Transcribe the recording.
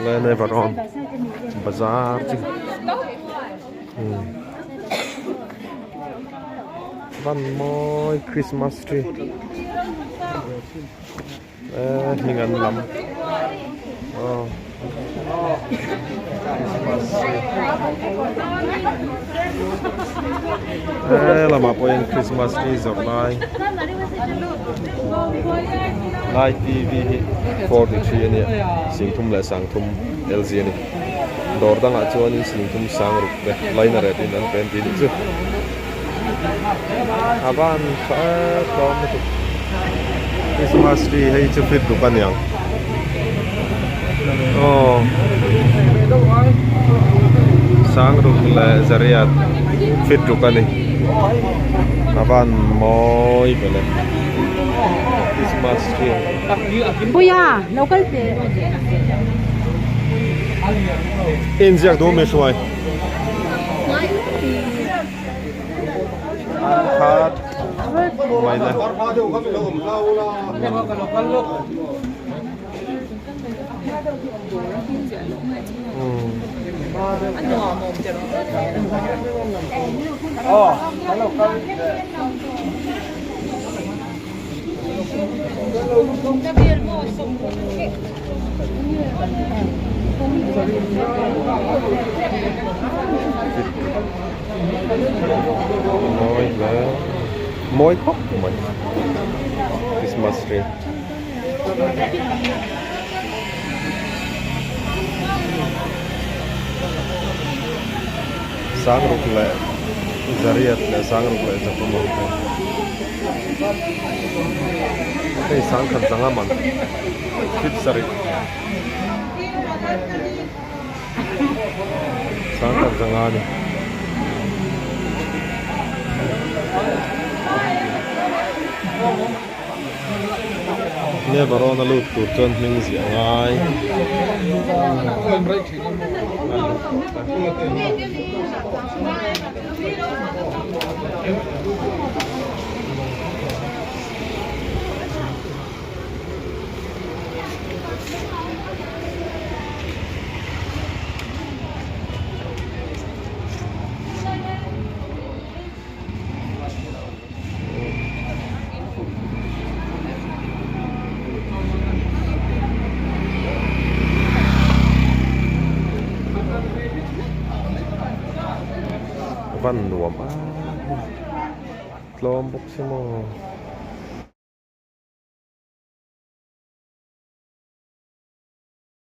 Le never on bazar chi van mawi christmas tree eh hming an lam aw christmas tree eh lamah pawhin christmas tree zawrh lai. Lai TV hi 43 a nia singthum leh sangthum LG a ni dawr dangah chuanin singthum sang ruk te line a ret in an pen tih a nih chu a ban tha tlawm lutuk Christmas tree hei chu fit ruk a niang aw sang ruk leh zariat fit ruk a ni. A van mawi vel e Christmas tree. Puia lo kal teh. Inziak duh mi hruai. An khat mai le. Mawi hle mawi khawp mai Christmas tree. Sangruk leh zariat leh sangruk leh zakawm ang te hei sangkhat zanga man fit sarih sangkhat zanga a ni. Never on a lut tur chuan hming ziah a ngai. Van nuam a tlawm bawk si maw.